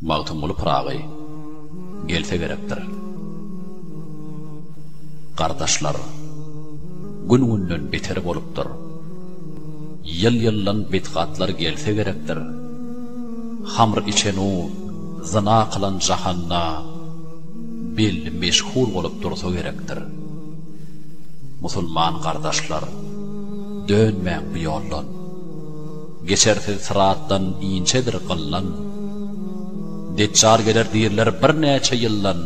Magtymguly Pyragy gelse gerekdir. Gardaşlar, gün-günden beter bolupdyr. Ýyl-ýyldan betgatlar gelse gerekdir. Hamr içen-u, zyna kylan jahanda belli meşhur bolup dursa gerekdir. Musulman gardaşlar, dönmäň bu ýoldan. Geçersiz syratdan inçedir gyllan. Deçjal geler diýrler birnäçe ýyldan,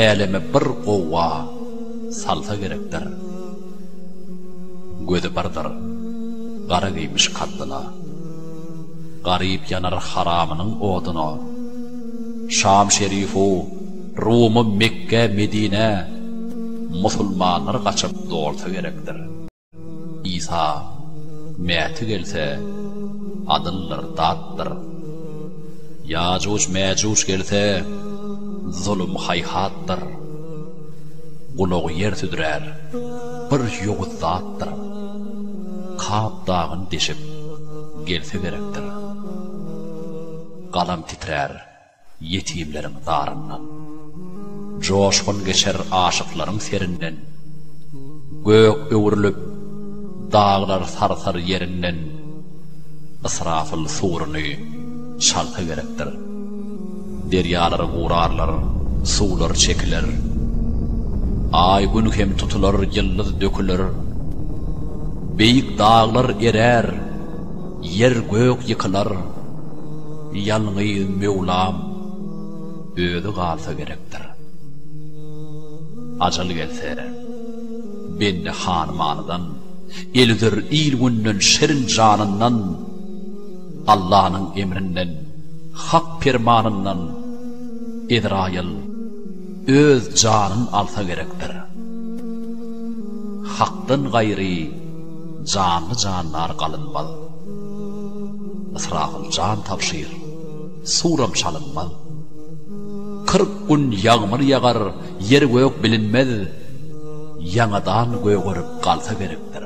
Äleme bir gowga salsa gerekdir. Gözi birdir, gara geýmiş kaddyna. Garyp ýanar haramynyň oduna. Şam şerifu, Rumy, Mekge, Medinä musulmanlar gaçyp dolsa gerekdir. Isa Mäti gelse, adyldyr, datdyr. Ýajuj-mäjuj gelse, zulum haýhatdyr. Gulagy ýer südrär, bir ýowuz zatdyr. Kap dagyny deşip, gelse gerekdir. Galam titrär. Ýetimleriň zaryndan. Joşgun geçer aşyklaryň serinden. Gök öwrülip, daglar sarsar ýerinden. Ysrafyl suruny çalsa gerekdir. Derýalar gurarlar, suwlar çekiler. Aý-Gün hem tutular, ýyldyz döküler. Beýik daglar erär. Ýer-gök ýykylar, ýalňyz Möwlam özi galsa gerekdir. Ajal gelse, bende hany-manydan, el üzer il-günden, şirin janyndan, Allanyň emrinden, Hak permanyndan Ezraýyl öz janyn alsa gerekdir. Hakdan gaýry Janly-jandar galynmaz. Ysrafyl jan tabşyr, suram çalynmaz. 40 gün ýagmyr ýagar, ýer-gök bilinmez, Ýaňadan gögerip galsa gerekdir.